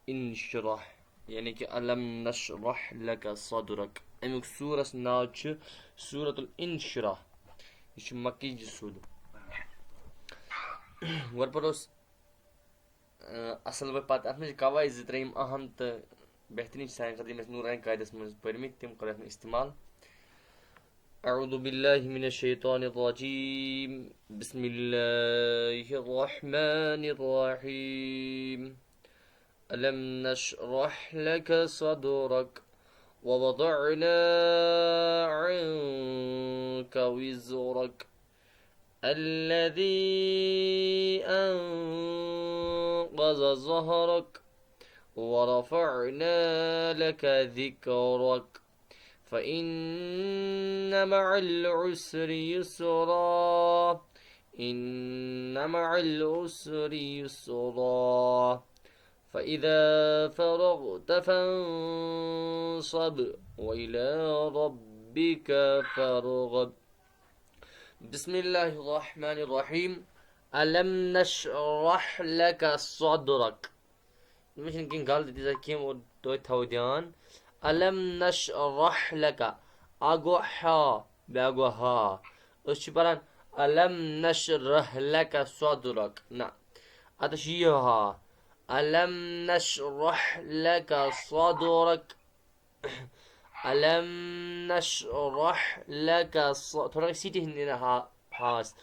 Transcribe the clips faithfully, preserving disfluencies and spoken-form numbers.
الانشراح، یعنی کہِ الم نشرح لک صدرک۔ اَمیُک سورس ناو چھُ سورۃ الانشراح۔ یہِ چھُ مکی جی سورہ۔ گۄڈٕ پَرو أسۍ، اَ، اَصٕل پٲٹھۍ پَتہٕ۔ اَتھ منٛز چھِ قواعد زٕ ترٛےٚ یِم اَہَم تہٕ بہتریٖن چھِ سانہِ خٲطرٕ، یِم اَسہِ نوٗرانہِ قاعدَس منٛز پٔرمٕتۍ، تِم کَرو اَتھ منٛز استعمال۔ أعوذ بالله من الشيطان الرجيم. بسم الله الرحمن الرحيم. ألم نشرح لك صدرك ووضعنا عنك وزرك الذي أنقض ظهرك ورفعنا لك ذكرك فإن مع العسر يسرا. إن مع العسر يسرا. فإذا فرغت فانصب وإلى ربك فارغب. بسم الله الرحمن الرحيم. ألم نشرح لك صدرك. مےٚ چھِنہٕ کینٛہہ غلطی تیٖژاہ کینٛہہ، اور تُہۍ تھاوو دیان۔ ألم نشرح لك، اَکھ گوٚو حا، بیٛاکھ گوٚو ہا۔ أسۍ چھِ پَران ألم نشرح لك صدرك۔ نہ، اَتَس چھُ یہِ ہا۔ ألم نشرح لك صدرك۔ ألم نشرح لك ص-، تھوڑا سیٹی ہٕنٛدۍ نیران ہا-، ہاس۔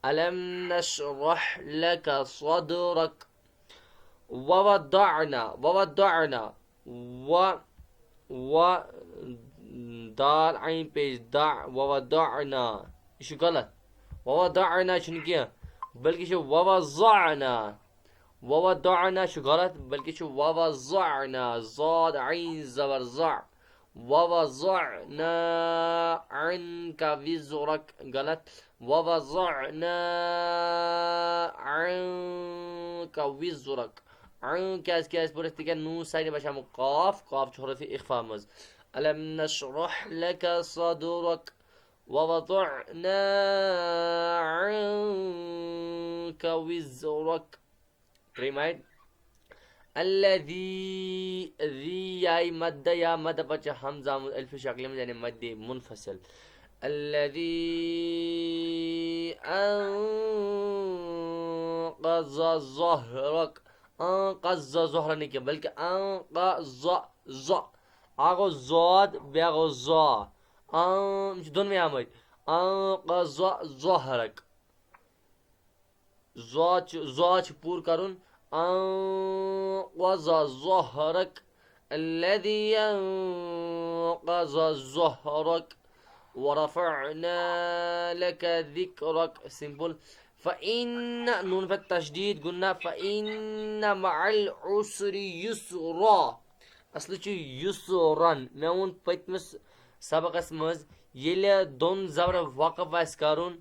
ألم نشرح لك صدرك۔ ووضعنا، ووضعنا، و، و، دال عین پیش دع، ووضعنا۔ یہِ چھُ غلط۔ ووضعنا چھُنہٕ کینٛہہ، بلکہِ چھُ ووضعنا۔ ووضعنا چھُ غلط، بلکہِ چھُ ووضعنا، ضاد عین زبر ضع۔ ووضعنا عنك وزرك، غلط۔ ووضعنا عنك وزرك۔ عن کیٛازِ، کیٛازِ پوٚر اَسہِ؟ تِکیٛازِ نوٗن ساکنہِ بَچھاومُت قاف، قاف چھُ حروفِ اخفا منٛز۔ ألم نشرح لك صدرك ووضعنا عنك وزرك۔ ترٛیٚیِم آیت۔ الذي، ذی یا مد یا مد پتہٕ چھِ ہمزہ آمُت الفِ شکلہِ منٛز، یعنی مد منفصل۔ الذي أنقض ظهرك۔ أنقض ظهرك نہٕ کینٛہہ، بلکہِ أنقض ظ۔ اَکھ گوٚو ضاد، بیٛاکھ گوٚو ظا۔ أن، یِم چھِ دۄنوَے آمٕتۍ۔ أنقض ظهرك۔ ضاد چھُ، ضاد چھُ پوٗرٕ کرُن۔ أنقض ظهرك الذي أنقض ظهرك ورفعنا لك ذكرك۔ Simple۔ فإن، نون پتہٕ تشدید، غنہ، فإن مع العسر يسرا۔ اصل چھُ یسرا۔ مےٚ ووٚن پٔتمِس سبقس منٛز، ییٚلہِ دۄن زبرن وقف آسہِ کرُن،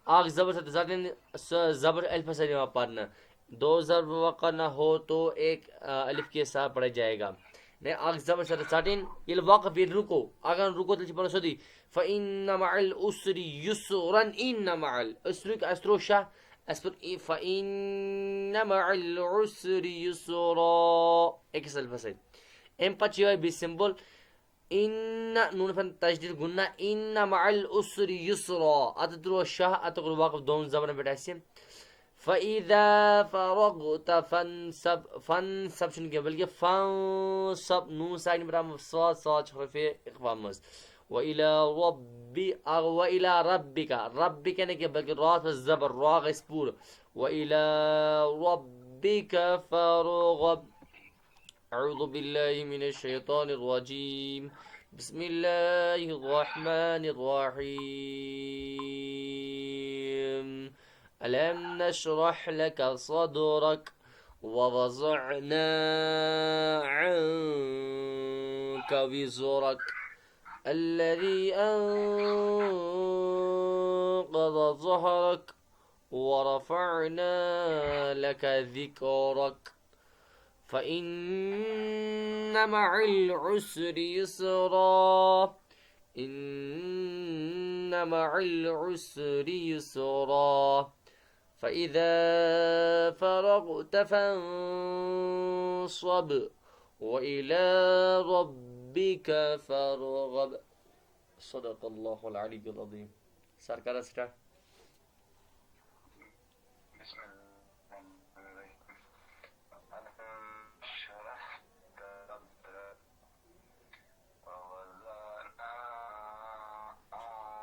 اکھ زبر چھِ ژٹٕنۍ، سۄ زبر الفس سۭتۍ یِوان پرنہٕ۔ دو ضرب وقف نہ ہو تو ایک، آ، الف کے ساتھ پڑھا جائے گا۔ نے اکھ زبر چھِ ژٹٕنۍ، ییٚلہِ وقف، ییٚلہِ رُکو، اگر نہٕ رُکو، تیٚلہِ چھِ پران سیوٚدُے، فإن مع العسر يسرا، إن مع ال-، أسۍ رُکۍ، اَسہِ ترٛوو شاہ، اَسہِ پوٚر ای-، فإن مع العسر يسرا، أکِس الفس سۭتۍ۔ اَمہِ پتہٕ چھِ یِہوٚے بیٚیہِ simple، إن، نون پتہٕ تشدید، غنہ، إن مع العسر يسرا۔ اَتھ ترٛوو شاہ، اَتھ کوٚر وقف دۄن زبرن پٮ۪ٹھ اَسہِ۔ فإذا فرغت فانصب، فانصب چھُنہٕ کینٛہہ، بلکہِ فانصب، نون ساکنہِ پٮ۪ٹھ آمُت صاد، صاد چھُ حروفِ اخفا منٛز۔ وإلى رب، آ، وإلى ربك، ربك نہٕ کینٛہہ، بلکہِ را پٮ۪ٹھ زبر، را گژھِ پوٗرٕ۔ وإلى ربك فارغب۔ أعوذ بالله من الشيطان الرجيم. بسم الله الرحمن الرحيم. ألم نشرح لك صدرك ووضعنا عنك وزرك الذي أنقض ظهرك ورفعنا لك ذكرك فإن مع العسر يسرا. إن مع العسر يسرا. فإذا فرغت وإلى ربك فارغب. صدق الله العلي العظيم. سرکار سٹارٹ. بسم الله الرحمن الرحيم. ألم نشرح لك صدرك ووضعنا عنك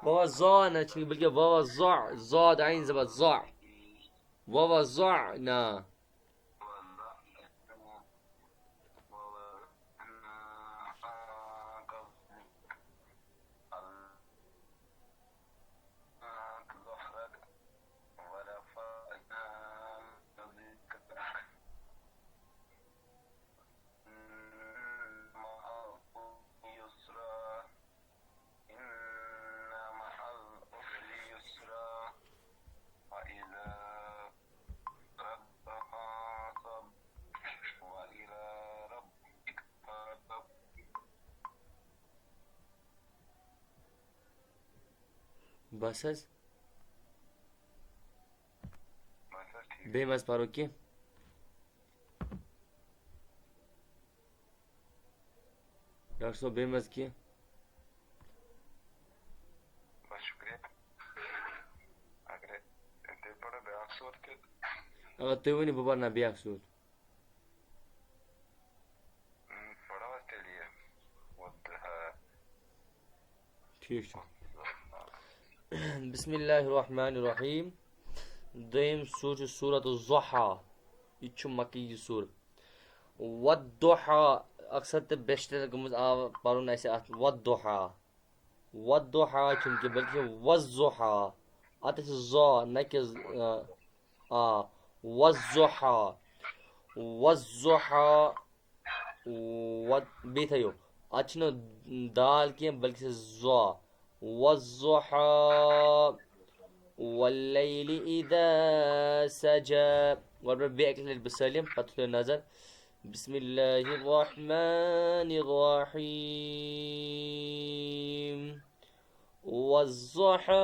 ووضعنا، چھُنہٕ بلکہِ ووضع، ضاد عین زبر ضع. ووضعنا. إن مع العسر يسرا. فإذا فرغت فانصب. وإلى ربك فارغب. بس حظ. بس حظ، ٹھیٖک. بیٚیہِ ما حظ پَرو کینٛہہ؟ ڈاکٹر صٲب، بیٚیہِ ما حظ کینٛہہ؟ بس، شُکریہ. اگرے تُہۍ پَرو بیٛاکھ سورت تہِ. اگر تُہۍ ؤنِو، بہٕ پَرناو بیٛاکھ سورت. ہم، پَرو حظ تیٚلہِ یہِ. والضحى. ٹھیٖک چھُ. بسم اللہ الرحمن الرحیم. دوٚیِم سورہ چھُ سورۃ الضحیٰ. یہِ تہِ چھُ مکی یہِ سورہ. والضحیٰ، اکثر تہٕ بیشتر گٔمٕژ آو پَرُن اَسہِ اَتھ والضحیٰ. والضحیٰ چھُنہٕ کینٛہہ، بلکہِ والضحیٰ. اَتھ چھِ ضا، نہ کہِ ز-، آ، آ، والضحیٰ. والضحیٰ. و-، بیٚیہِ تھٲیِو، اَتھ چھُنہٕ دال کینٛہہ، بلکہِ چھِ ضا. والضحیٰ. واللیل اذا سجیٰ. گۄڈٕ پَرٕ بیٚیہِ اَکہِ لَٹہِ بہٕ سٲلِم، پَتہٕ تھٲیِو نظر. بسم اللہ الرحمن الرحیم. والضحى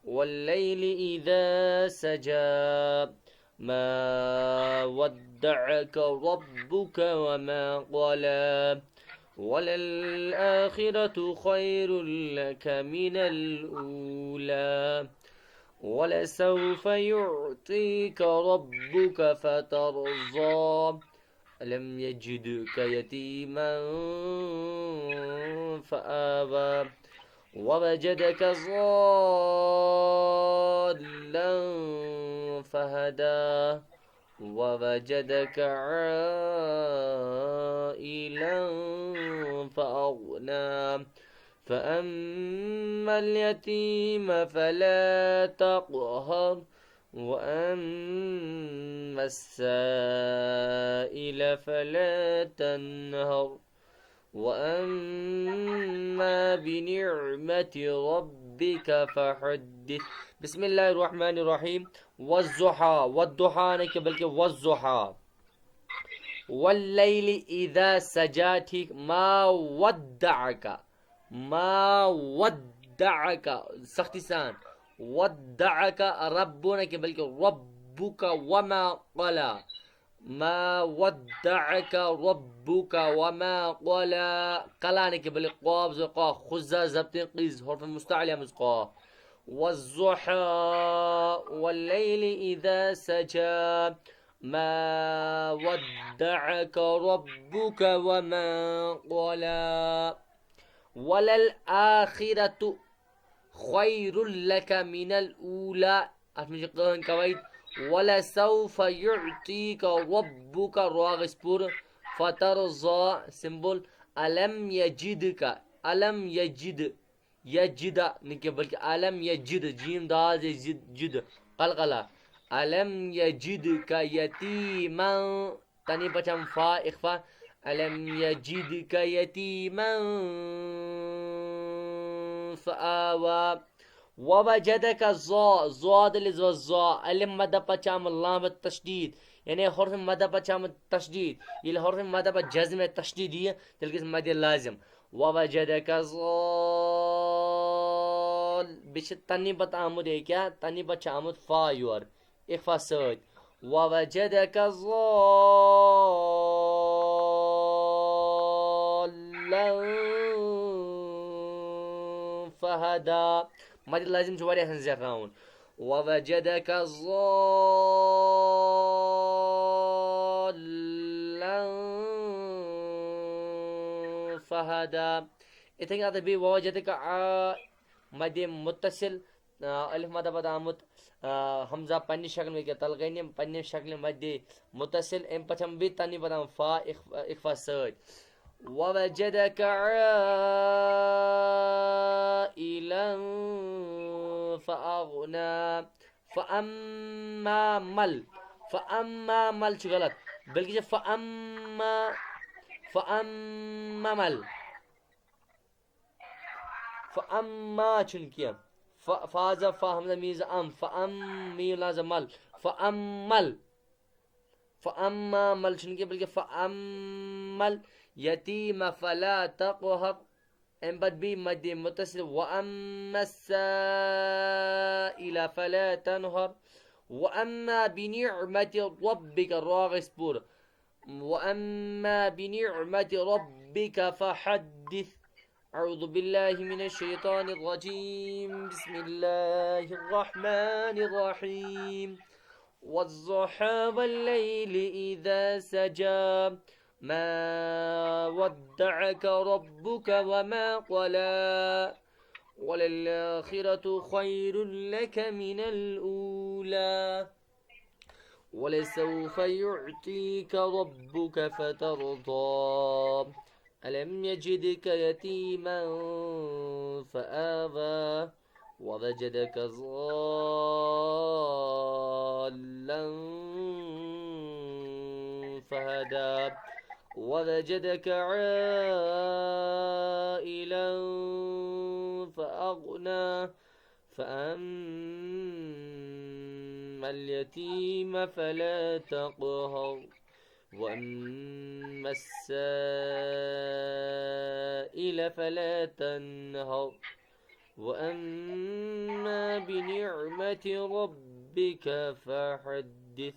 والليل إذا سجى ما ودعك ربك وما قلى وللآخرة خير لك من الأولى ولسوف يعطيك ربك فترضى ألم يجدك يتيما فآوى ووجدك ضالا فهدى ووجدك عائلا فأغنى فأما اليتيم فلا تقهر وأما السائل فلا تنهر وأما بنعمة ربك فحدث. بسم الله الرحمن الرحيم. والضحى، والضحى نہ کینٛہہ بلکہِ والضحى. والليل إذا سجى، ٹھیٖک، ما ودعك، ما ودعك، سختی سان، ودعك ربنا کینٛہہ بلکہِ ربك وما قلى. ما ودعك ربك وما قلى. قلى نہٕ کینٛہہ بلکہِ قاف زو قا، خزہ زبطین قیز، حرف مستعلیٰ منٛز قاف. والضحى والليل إذا سجى ما ودعك ربك وما قلى وللآخرة خير لك من الأولى. اَتھ منٛز چھِ کٕہٕنۍ قواعد. ولسوف يعطيك ربك، را گژھِ پوٗرٕ. فترضى، سمبل. ألم يجدك، ألم يجد، يجد نہٕ کینٛہہ بلکہِ ألم يجد، جیم دال زِ جد، جد، قلقلہ. ألم يجدك يتيما، تنوین پتہٕ چھِ آمٕژ فا اخفا. ألم يجدك يتيما فآوى ووجدك ضا، ضاد ییٚلہِ زبر ضا، الف مدہ پتہٕ چھِ آمٕژ لام تشدید، یعنی حرف مدہ پتہٕ چھِ آمٕژ تشدید. ییٚلہِ حرف مدہ پتہٕ جزم تشدید یِیہِ، تیٚلہِ گژھِ مدِ لازم. ووجدك ضال، بیٚیہِ چھِ تنوین پتہٕ آمُت یہِ کیٛاہ؟ تنوین پتہٕ چھِ آمُت فا یور، اخفا سۭتۍ. ووجدك ضال فهدى. مد لازم چھُ واریاہَن زیٹھراوُن. ووجدك ضالا فهدى. یِتھے کٔنۍ اَتھ بیٚیہِ ووجدك آ، مد متصل، آ، الف مد پتہٕ آمُت، آ، ہمزہ پننہِ شکلہِ، ییٚکیٛاہ تلقینی پننہِ شکلہِ مد متصل، اَمہِ پتہٕ چھَم بیٚیہِ تَنہٕ پتہٕ آمُت فا اخ-، اخفا سۭتۍ. ووجدك عائلا فأغنى. فأما مل، فأما مل چھُ غلط، بلکہِ چھُ فأما، فأما مل. فأما چھُنہٕ کینٛہہ۔ ف-، فاز فا ہمزہ میٖز ام، فأم میم لازہ مل۔ فأمل۔ فأما مل چھُنہٕ کینٛہہ، بلکہِ فأمل یتیم فلا تقهر۔ اَمہِ پتہٕ بیٚیہِ مد متصل، وأما السائل فلا تنهر۔ وأما بنعمة ربك، را گژھِ پوٗرٕ۔ وأما بنعمة ربك فحدث۔ أعوذ بالله من الشيطان الرجيم. بسم الله الرحمن الرحيم. والضحى والليل إذا سجى. ما ودعك ربك وما قلى. وللآخرة خير لك من الأولى. ولسوف يعطيك ربك فترضى. ألم يجدك يتيما فآوى. ووجدك ضالا فهدى. ووجدك عائلا فأغنى. فأما اليتيم فلا تقهر. وأما السائل فلا تنهر. وأما بنعمة ربك فحدث.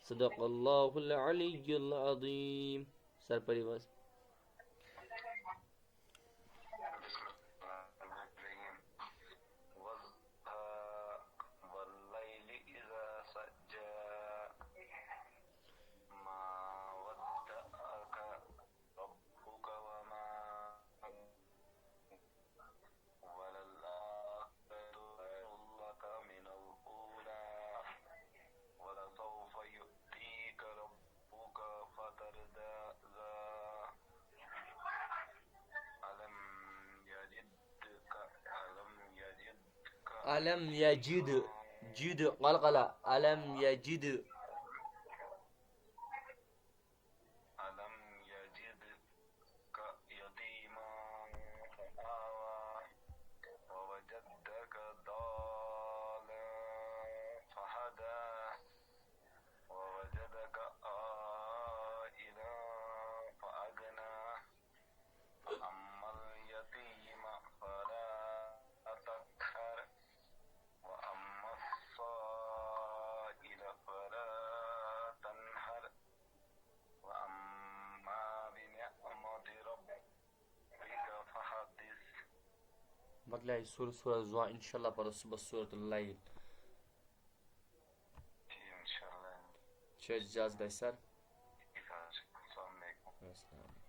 صدق الله العلي العظيم. سر پٔرِو حظ۔ بسم الله الرحمن الرحيم. والضحى والليل إذا سجى. ما ودعك ربك وما قلى. وللآخرة خير لك من الأولى. ولسوف يعطيك ربك فترضى. ألم يجدك، ألم يجدك ألم يجد، جد، قلقلة. ألم يجد. ألم يجدك يتيما فآوى. ووجدك ضالا فهدى. ووجدك عائلا فأغنى. فأما اليتيم فلا تقهر. وأما السائل فلا تنهر. وأما بنعمة ربك فحدث. مۄکلیٛاو یہِ سورہ، سورہ زوان، انشاءاللہ پرو صُبحس سورۃ اللیل۔ جی، انشاءاللہ۔ چھِ حظ اجازت اَسہِ سر؟ ٹھیٖک حظ چھُ۔ السلام علیکم۔ السلام۔